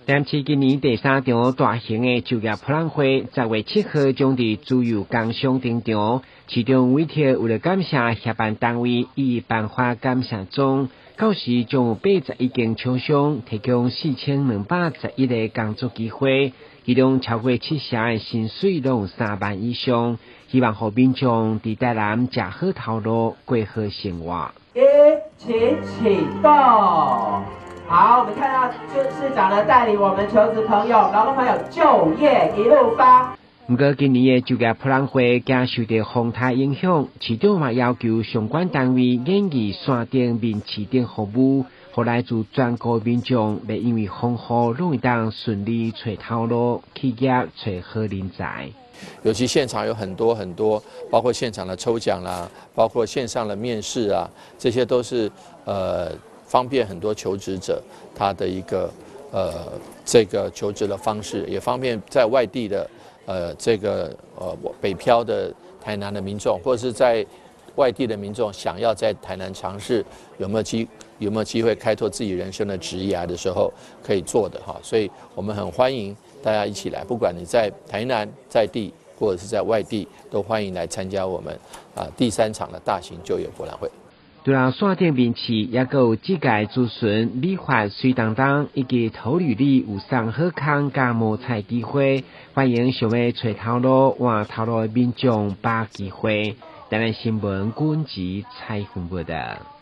台南市今年第三場大型的就業博覽會，10月7號將佇自由工商登場。市長委託為了感謝協辦單位，已頒發感謝狀。到時將有81間廠商提供4211個工作機會，其中超過七成的薪水攏有3萬以上。希望予民眾佇台南食好頭路，過好生活。一起啟動。好，我們看到市長呢帶領我們求職朋友、勞工朋友就業一路發。毋過今年的就業博覽會驚受著風颱影響，市長嘛要求相關單位研議山頂面市頂服務，予來自全國民眾袂因為風雨攏會當順利揣頭路，企業揣好人才。尤其現場有很多很多，包括現場的抽獎啦，包括線上的面試啊，這些都是方便很多求職者他的一個這個求職的方式，也方便在外地的這個北漂的台南的民眾，或者是在外地的民眾想要在台南嘗試有沒有機會開拓自己人生的職涯的時候可以做的哈，所以我們很歡迎大家一起來，不管你在台南在地或者是在外地，都歡迎來參加我們第三場的大型就業博覽會。除了線頂面試，也閣有職涯諮詢、理髮水當當以及投履歷有送好康佮摸彩機會，歡迎想欲揣頭路、換頭路的民眾把握機會。台南新聞滾吉采訪報道。